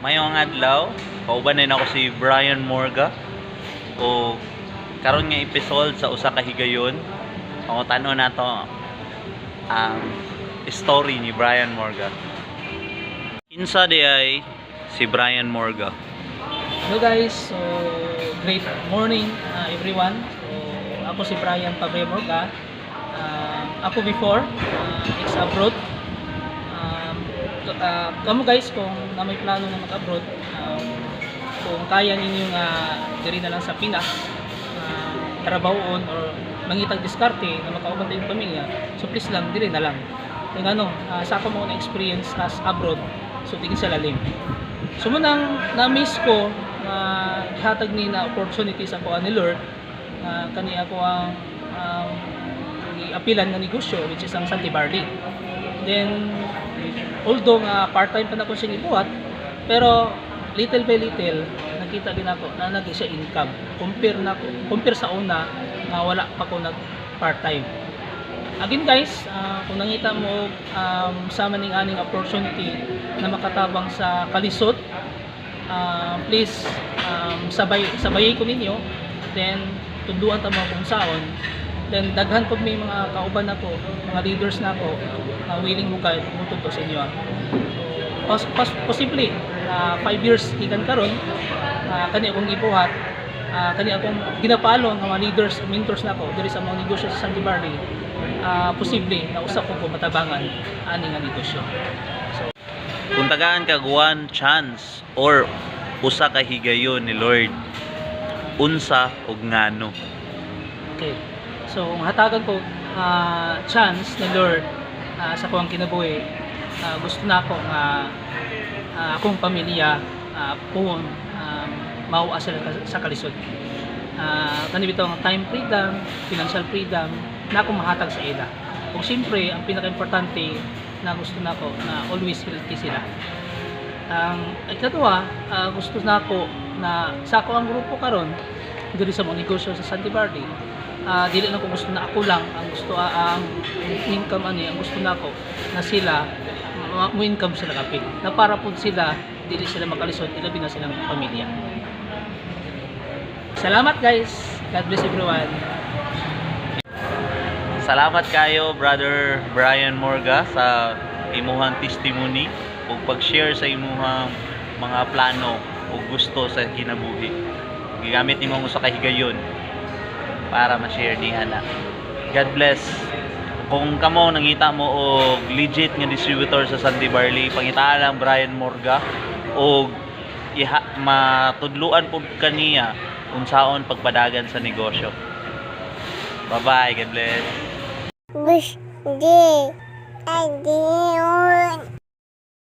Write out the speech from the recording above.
Mayong adlaw, kauban nako si Brian Morga o karon nga episode sa usa ka higayon, pangutan-on nato ang story ni Brian Morga. Kinsa diay si Brian Morga? Hello guys, so great morning everyone. So ako si Brian Pabre Morga. Ako before, ex-abroad. Kamo guys, kung na may plano na mag-abroad, kung kaya ninyo nga diri na lang sa Pinas, trabahoon or mangitag diskarte na makauban tayong pamilya, so please lang, diri na lang. Kung ano, sa ako mo na experience as abroad, so tingin sa lalim. So munang na-miss ko na gihatag ni na opportunity sa ako ni Lord na kani ako ang giapilan nga negosyo, which is ang Santi Barley. Then although nga part-time pa na ko siyang ibuhat, pero little by little nakita din ako na nagi siya income. Compare sa una nga wala pa ko nag part-time. Again guys, kung nangita mo sa maning aning opportunity na makatabang sa kalisod, please sabay sabayay ko ninyo, then tunduan ta mo kung saon, then daghan pud may mga kauban nako, mga leaders nako na willing mo guide mo tudlo sa inyo. So possibly 5 years gikan karon, kani akong gibuhat, kani akong ginapalo ng mga leaders, mentors nako diri sa mga negosyo sa Sandy Barley, posible na usa ko matabangan ani nga negosyo. So Kung tagaan kag one chance or usa ka higayon ni Lord, unsa ug ngano? Okay. So, kung hatagan ko chance ni Lord sa kuang kinabuhi, gusto na ako nga akong pamilya puon mauwa sila sa kalisod. Kani bitaw ang time freedom, financial freedom na akong mahatag sa ila. Ug siyempre, ang pinaka-importante na gusto nako na always healthy sila. Ang ikaduha, gusto nako na sa ako ang grupo karon diri sa mga negosyo sa Santi Barley, dili na ko gusto na ako lang ang gusto, ang income ani. Ang gusto nako na sila mo income sila kapit na para pud sila dili sila makalisod, ilabi na silang pamilya. Salamat guys. God bless everyone. Salamat kayo, Brother Brian Morga, sa imuhang testimony ug pag-share sa imuhang mga plano ug gusto sa kinabuhi. Gigamit nimo ang usa ka higayon para ma-share niya na. God bless. Kung kamo nangita mo og legit nga distributor sa Sandy Barley, pangitaa lang Brian Morga og iha, matudluan pud kaniya unsaon pagpadagan sa negosyo. Bye-bye. God bless. Bush D. Adios.